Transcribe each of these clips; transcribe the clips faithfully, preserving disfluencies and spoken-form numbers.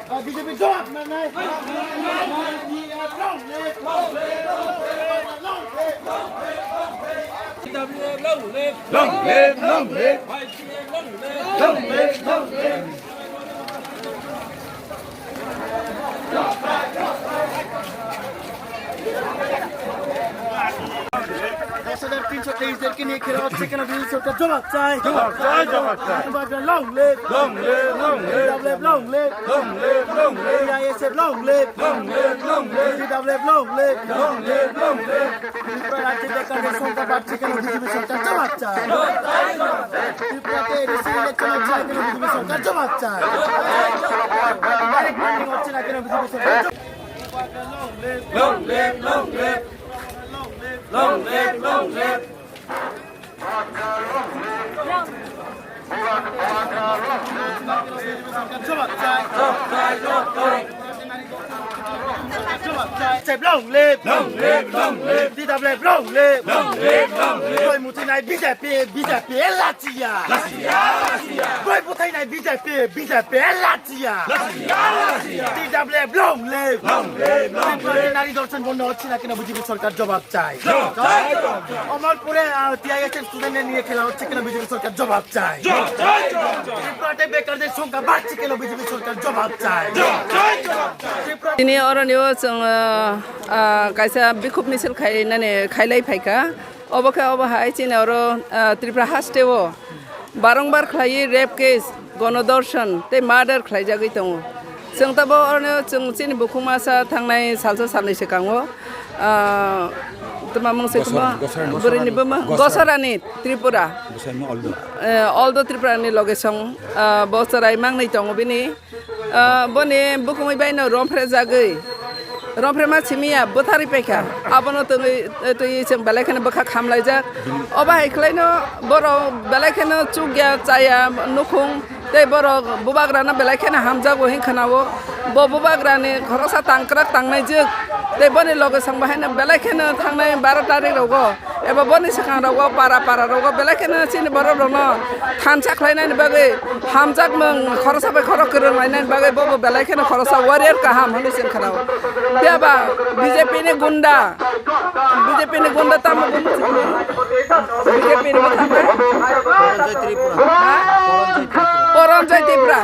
B J P jawab manai. Long live, long live, long live. Long live, long live. Long live, long live. দশ হাজার তিনশো তেইশ জনকে নিয়ে ঘেরাও হচ্ছে কেন বিজেপি সরকার? জবাব চাই। জবাব চাই, জবাব চাই। Long live। Long live, long live। Long live, long live। Long live, long live। AISF long live। Long live, long live। BJP long live। Long live, long live। Tripura রাজ্যে বেকারদের সংখ্যা বাড়ছে কেন বিজেপি সরকার? জবাব চাই। ত্রিপুরাতে এডিসি ইলেকশন হচ্ছে না কেন বিজেপি সরকার? জবাব চাই। ডাইরেক্ট মাইনিং হচ্ছে না কেন বিজেপি সরকার? Long live, long live. Long live, long live. Long live, long live. T W F long live. Long live, long live. Doi muti nai B J P, B J P latia. Latia, latia. Doi muti nai B J P, B J P latia. Latia, latia. T W F long live. Long live, long live. Nari dorson bondo hocche na keno B J P sorkar jawab চাই। জবাব চাই, জবাব চাই। অমরপুরে, আহ, টিআইএসএফ স্টুডেন্টদের নিয়ে খেলা হচ্ছে কেন বিজেপি সরকার? জবাব চাই। জবাব চাই, জবাব চাই। ত্রিপুরাতে বেকারদের সংখ্যা বাড়ছে কেন বিজেপি সরকার? জবাব চাই। জবাব চাই, জবাব চাই। Tripura Tini oro ni o chwng, ah, ah, kaisa bikhuk misil khainani khailai phaikha. Obo khe obo hai chini oro, ah, Tripura haste o barongbar khlaiwi rape case, gonodorshan tei murder khlaijagwi tongo. Chwng tabok oro chwng chini bukhuk masa thangnai salsa salni swkango, ah, tma mung se Gosar-, tma Gosarani. Bwrwini buma Gosar-, Gosarani Tripura. Gosarani Aldo. Eh, Aldo Tripura ni loge song, ah, bo chwrai mangnwi tongo bini. Ah, boni bukhumui baino romphre jagwi, romphre ma simiya bwtharwi paikha. Abono tongwi, twi chwng belai kheno bwkha khamlaijak. Obo hai khwlaino borok belai kheno chukya, chaya, nukhung tei borok bubagrano belai kheno hamjago hin khwnao. Bo bubagrani khoroksa tangkrak tangnaijak tei boni loge songbo haino belai kheno thangnai baro tarik rogo. Eba boni swkang rogo para para rogo belai kheno chini borok rokno thansa khlainani bagwi hamjakmung khoroksa bai khorok kwrwng lainani bagwi bobo belai kheno khoroksa warrior kaham hwnwi chwng khwnao. Phiya ba B J P ni gunda, B J P ni gunda tamo gunda chwngno? B J P ni bwtharna? Poronjoy Tripura. Ha? Poronjoy Tripura.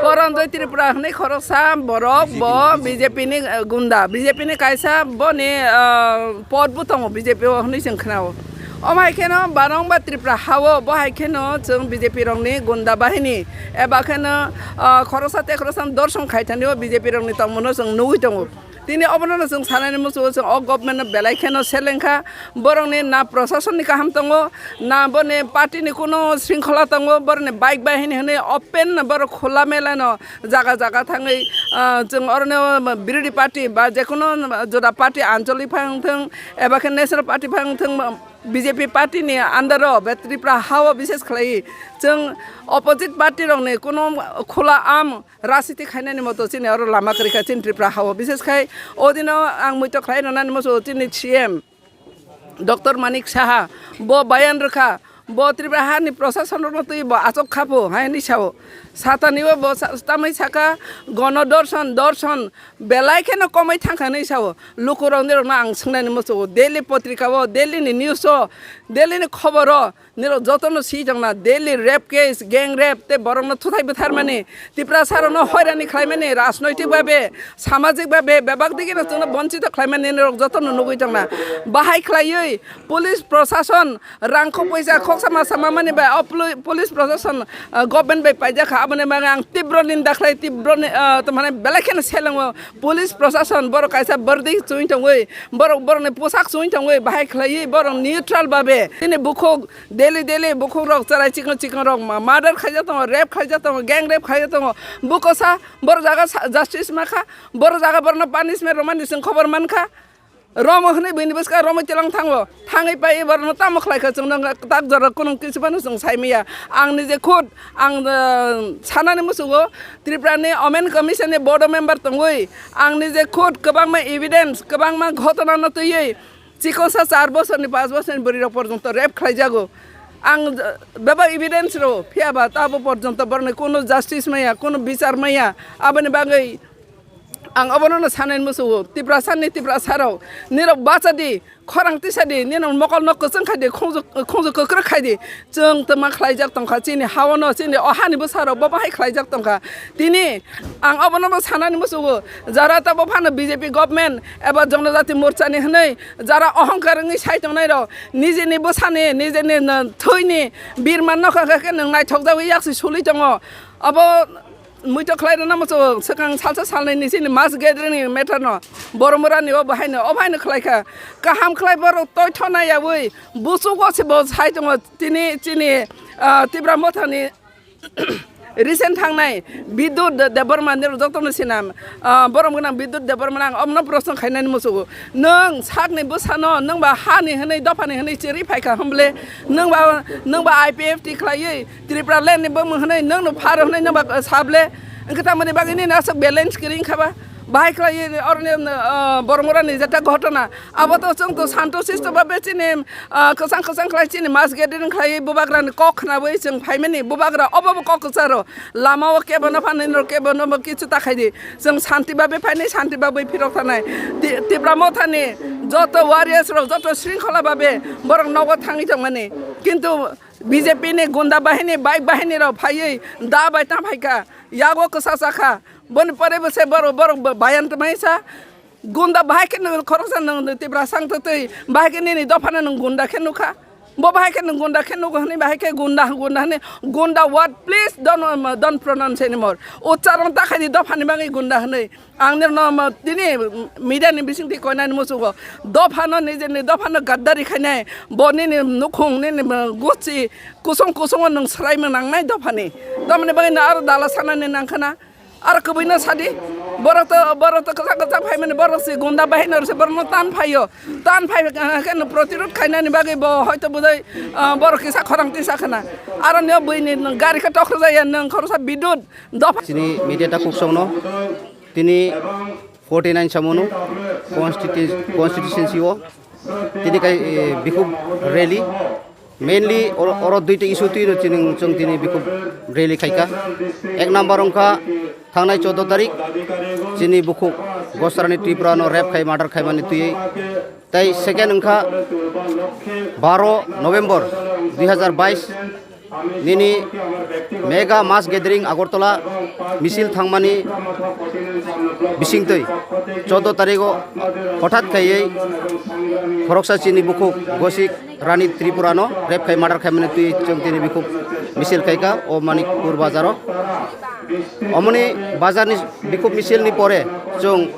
Poronjoy Tripura hwnwi khoroksa borok bo B J P ni, eh, gunda, B J P ni kaisa boni, eh, pod bo tongo B J P o hwnwi chwng khwnao. Omo hai kheno barongba Tripura hao bo hai kheno chwng B J P rokni gunda bahini eba kheno, ah, khoroksa tei khoroksa dorshon khai thani o B J P rokni tongmano chwng nugwi tongo. Tini obono chwng sanani muchungo chwng o government no belai kheno seleng kha, borokni na prasasonni kaham tongo, na boni party ni kuno shringkhola tongo, borokni bike bahini hwnwi open borok khula mela no jaga jaga thangwi, ah, chwng orono birodhi party ba jekono joda party anchalik phai wngthwng eba khe national party phai wngthwng, B J P party ni under o be Tripura ha o bises khlaiwi chwng opposite party rokni kuno khula am rajniti khainani moto chini oro lama kwrwi kha chini Tripura ha o. Bises khai o dino ang muitok khlai rwnani muchungo chini C M Doctor Manik Saha bo bayan rwkha, bo Tripura hani prosason rokno twi bo achuk kha pho hai hwnwi sao. Satani o bo sa-, tamwi saka gono dorson, dorson belai kheno komwi thangkha hwnwi sao. Lukurok nirokno ang swngnani muchungo daily potrika o, daily ni news o, daily ni khobor o nirok jotono swi tongna daily rape case, gang rape tei borokno thuthai bwtharmani, Tiprasa rokno hoirani khlaimani, rajnoitik babe, samajik babe bebak digino chwngno bonchito khlaimani nirok jotono nugwi tongna. Bahai khlaiwi police prosason rang khok poisa khoksa masa mamani bai o poli-, police prosason, ah, government bai paijak kha. Aboni bagwi ang tibro ninda khlai, tibro ni, ah, to mane belai kheno selengo police prosason borok kaisa bwrwdwi chumui tongwi, borok borokni posak chumui tongwi bahai khlaiwi borok neutral babe chini bukhuk daily daily bukhuk rok chwrai chikon chikon rok ma-, murder khaijak tongo, rape khaijak tongo, gang rape khaijak tongo. Bukosa borok jaga sa-, justice ma kha, borok jaga borokno punishment rwmani chwng khobor man kha. Romo hwnwi buini bwskango romwi tilang thango. Thangwi pai borokno tamo khlai kha chwngno tak jora kunung kisi phano chwng sai maya. Ang nije khud ang, eh, sanani muchungo Tripura ni Women Commission ni board o member tongwi ang nije khud kwbangma evidence, kwbangma ghotona no twiwi chikonsa char bosorni, panch bosorni bwrwi rok porjonto rape khlaijago. Ang bebak evidence rw, phiya ba tabo porjonto borokni kuno justice maya, kuno bichar maya. Aboni bagwi ang obono no sanai musugo, Tiprasani Tiprasa rok, nirok bacha di, khorang tisa di, nini mokol no kwchwng khai di, khungju, khungju kwkrwk khai di. Chwng twma khlaijak tongkha chini hao no, chini o hani bwsa rok bo bahai khlaijak tongkha. Tini ang obono bo sanani musugo, jara tabo phano B J P government eba Jonojati Morcha ni hwnwi jara ohongkar wngwi sai tongnai rok, nijini bwsani, nijini na-, thwini birman nokha khe nwng naithokjagwi yaksi sului tongo. Abo muitok khlai rwna muchungo swkang salsa salnwi ni chini mass gathering ni matter no, Boromura ni o bahai no, o bahai no khlai kha. Kaham khlai borok toi thona yaui buchugo se bo sai tongo tini chini, ah, Tipra Motha ni recent thangnai Bidyut De-, Debbarma ni joto no sinam, ah, borom gwnang Bidyut Debbarma ang omno proshno khainani muchungo. Nwng sakni bwsano, nwng ba hani hwnwi, dophani hwnwi chiri phaikha hwnble, nwng ba, nwng ba I P F T khlaiwi Tripura land ni bumung hwnwi nwng no pharo hwnwi nwng ba sable, wngkha tamoni bagwi nini aswk balance kwrwi wngkha ba? Bahai khlaiwi oroni, ah, Boromura ni jeta ghotona, abo to chwng to santo sisto ba be chini, ah, kwchang kwchang khlai chini mass gathering khlaiwi bubagra ni kok khnawi chwng phaimani, bubagra obo bo kok kwcharo. Lama o kebo no phanai, nini rok kebo no bo kichu ta khai di. Chwng santi babe phainai, santi babe phirok thanai. Ti-, Tipra Motha ni joto warriors rok, joto shringkhola babe borok nogo thangwi tongmani. Kintu B J P ni gunda bahini, bike bahini rok phaiwi da bai ta phaikha, yago kwsa chakha. Boni pore bo se borok, borok bayan tongmani sa. Gunda bahai khe nwng khoroksa nwng Tiprasa wngtwi twi, bahai khe nini dophano nwng gunda khe nukha. Bo bahai khe nwng gunda khe nugo hwnwi, bahai khe gunda, gunda hwnwi, gunda word please don't, don't pronounce anymore. Uchcharon ta khai di dophani bagwi gunda hwnwi. Ang nirno mo-, tini media ni bisingtwi koinani muchungo. Dophano nijeni dophano gaddari khainai, bo nini nukhung, nini, uh, guchi kusung kusungo nwng swraima nangnai dophani. Tamoni bagwi no aro dala sanani nangkhana. Aro kwbwino sadi, borok to, borok to kwchak kwchak phaimani, borok se gunda bahai no se borok no tan phaio, tan phai khe no protirod khainani bagwi bo hoito budai, ah, borok kisa khorang tisa khana, aro nw bwini gari khe tokhro jaya nwng khoroksa Bidyut dopha. Chini media ta kuksong no tini forty nine samono constitu-, constituency o tini kai, eh, bikhuk rally. Mainly oro, oro duita issue twi no chini, chwng tini bikhuk rally khaikha. Ek number wngkha thangnai choudo tarik chini bukhuk Gosrani Tripura no rape khai murder khaimani twiwi. Tai second wngkha baro November dui hazar bais nini mega mass gathering Agartala misil thangmani bisingtwi choudo tarigo hothat khaiwi khoroksa chini bukhuk Gosik Rani Tripura no rape khai murder khaimani twi chwng tini bikhuk misil khaikha o Manikpur bazaro. Omoni bazarni bikhuk misilni pore chwng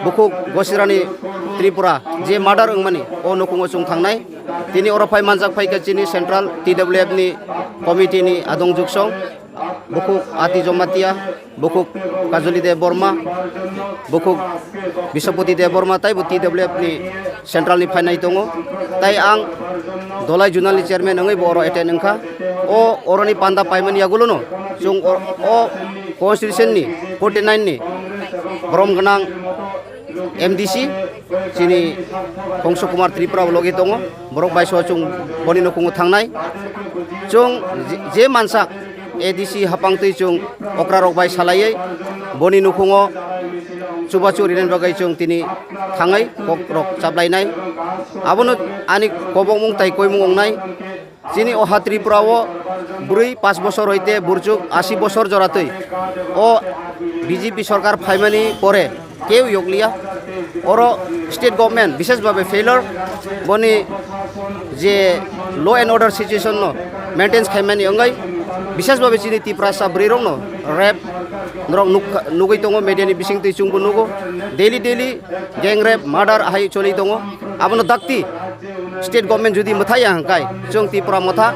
bukhuk Gosirani Tripura je murder wngmani o nukhungo chwng thangnai. Tini oro phai manjak phaikha chini central T W F ni committee ni adong juksong, bukhuk Ati Jamatia, bukhuk Kajoli Debbarma, bukhuk Biswapati Debbarma taibo T W F ni central ni phainai tongo. Tai ang Dholai zonal ni chairman wngwi bo oro attend wngkha. O oroni panda paimani yagulono chwng o, o constitution ni forty nine ni borom gwnang M D C chini Hongso Kumar Tripura bo logi tongo. Borok bai so chwng boni nukhungo thangnai. Chwng je, je mansak A D C hapang twi chwng okra rok bai salaiwi boni nukhungo chubachu rinani bagwi chwng tini thangwi kok rok chaplainai. Abono ani kobokmung tai koimung wngnai. Chini o ha Tripura o bwrwi pash bosor hoite burchuk ashi bosor joratwi o B J P sorkar phaimani pore keu yokliya. Oro state government bishesh bhabe failure, boni je law and order situation no maintain khaimani wngwi bishesh bhabe chini Tiprasa bwrwi rokno rape norok nuk-, nugwi tongo, media ni bisingtwi chwngbo nugo, daily daily gang rape murder hai choli tongo. Abono dakti state government jodi mwthai ya hwnkhe chwng Tipra Motha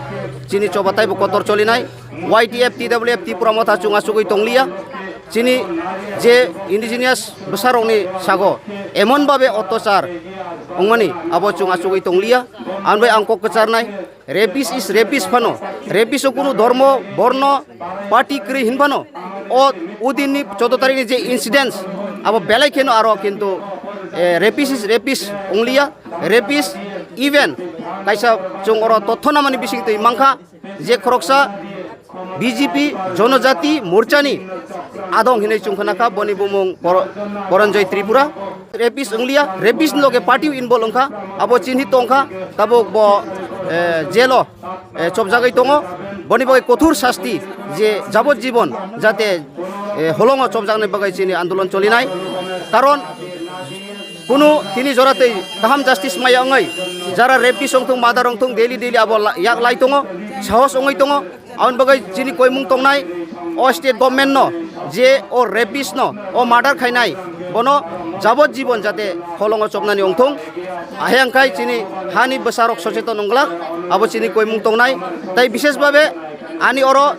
chini choba taibo kotor cholinai. Y T F, T W F, Tipra Motha chwng achugwi tongliya. Chini je indigenous bwsarokni sago emon babe ottachar wngmani abo chwng achugwi tongliya. Ambai ang kok kwcharnai, rapist is rapist phano, rapist o kunu dhormo, borno, party kwrwi hin phano, o udinni choudo tarikni je incidents abo belai kheno aro kintu, eh, rapist is rapist ongliya. Rapist, even Kaisa chwng oro totho namani bisingtwi mankha je khoroksa B J P Jonojati Morchani adong hinwi chwng khna kha, boni bumung Bor-, Boronjoy Tripura. Rapist wngliya, rapist ni loge party involve wngkha, abo chinhi tongkha, tabuk bo, eh, jail o, eh, chopjagwi tongo. Boni bagwi kothor sasti je jabot jibon jate, eh, holongo chopjaknai bagwi chini andolon cholinai. Karon kunu tini joratwi kaham justice maya wngwi jara rapist wngthung, murder wngthung, daily daily abo la-, yak lai tongo, sahos wngwi tongo. Aboni bagwi chini koimung tongnai, o state government no je o rapist no o murder khainai, bono jabot jibon jate holongo chopnani wngthung. Ahai angkhai chini hani bwsarok socheton wngglak, abo chini koimung tongnai. Tai bishesh babe ani oro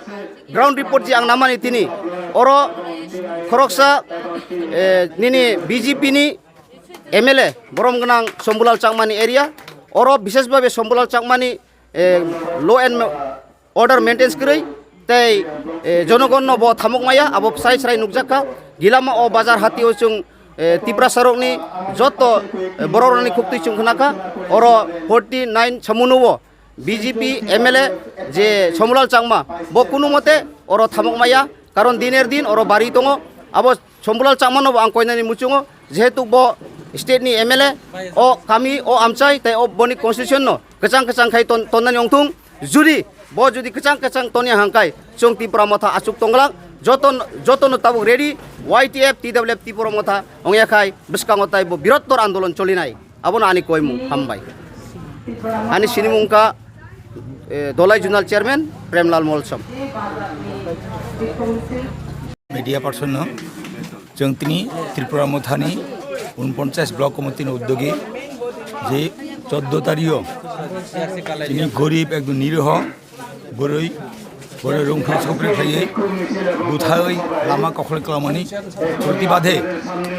ground report je ang namani tini, oro khoroksa, eh, nini B J P ni M L A borom gwnang Sombulal Chakmani area, oro bishesh babe Sombulal Chakmani, eh, law and order maintenance kwrwi tei, eh, jonogonno bo thamok maya, abo srai srai nukjak kha. Gilama o bazar hati o chwng, eh, Tiprasa rokni joto, eh, borok rokni khuktwi chwng khna kha, oro forty nine samuno o B J P M L A je Somulal Chakma, bo kunu mote oro thamok maya, karon diner din oro bari tongo. Abo Somulal Chakma no bo ang koinani muchungo, jehetu bo state ni M L A, o kami, o amchai, tei o boni constitution no kwchang kwchang khai ton-, tonnani wngthung. Judi bo judi kwchang kwchang tonya hangkai, chwng Tipra Motha achuk tongglak, joto, joto no tabuk ready, Y T F, T W F, Tipra Motha wngya khai bwskango tai bo birottor andolon cholinai. Abono ani koimung, hambai. Ani sinimung wngkha, eh, Dolai Zonal Chairman Premlal Molsom. Media person no, chwng tini Tripura Mothani unponchas block committee ni uddogi je choddo tario tini gorib ekdom niriho bwrwi, bwrwi rungphri sopri khlaiwi bwthai lama kokhol klamani protibade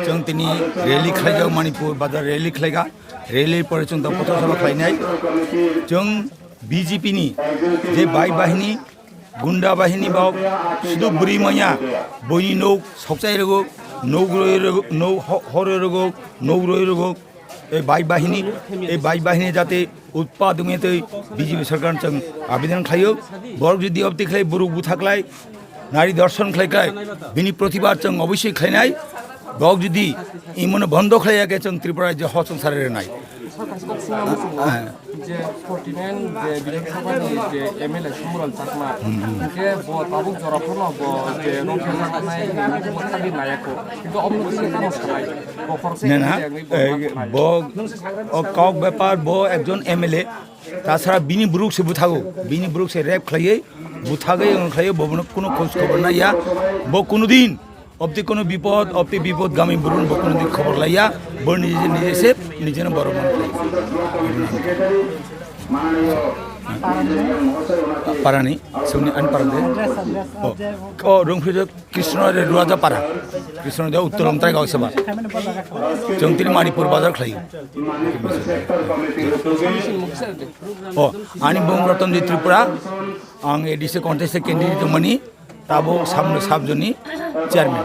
chwng tini rally khlaijak, Manipur bazar rally khlaiga. Rally pore chwng da pothor sabha khlainai. Chwng B J P ni je bai bahini, gunda bahini ba sudu bwrwi manya, boini nok sokchai rwgo, nok rwi rwgo, nok ho-, horwi rwgo, nok rwi rwgo. Ei bai bahini, ei bai bahini jate utpad wngya tei B J P sarkar chwng abedan khlaio. Borok jodi obti khlai, borok butha khlai, nari dorshon khlai khlai, bini protibad chwng obosoi khlainai. Borok jodi imono bondo khlaiya khe chwng Tripura rajyo hosong sari rwnai. Sir, kaisa kok singna muchungo je forty nine je Bidhan Sabha ni je M L A Sumulal Chakma, hingke bo tabuk jora phano bo je rongkhe jaknai ni muchungo thabi nayakho. Kintu omo no tini tamo sanai. Bo khoroksa Nena, M L A wngwi bo eh, ma khlai. Bo o kok bepar bo ekjon M L A, tasara bini buruk se buthago, bini buruk se rape khlaiwi, buthagwi wng khlaiwi, bo bono kuno khoj khobor naiya, bo kuno din obti kuno bipod, obti bipod gami burun bo kuno din khobor laiya, bo nije nije se nije no borok man khlaiwi. Parani, sumni an parani. Oh, oh, rung phijak. Krishna Redwada para, Krishna Redwada Uttor Longtrai Gaon Sabha. Chwng tini Manipur bazar khlaio. Oh, ani bung Ratan Tripura, ang A D C contest candidate tongmani, tabo samno sabjoni chairman.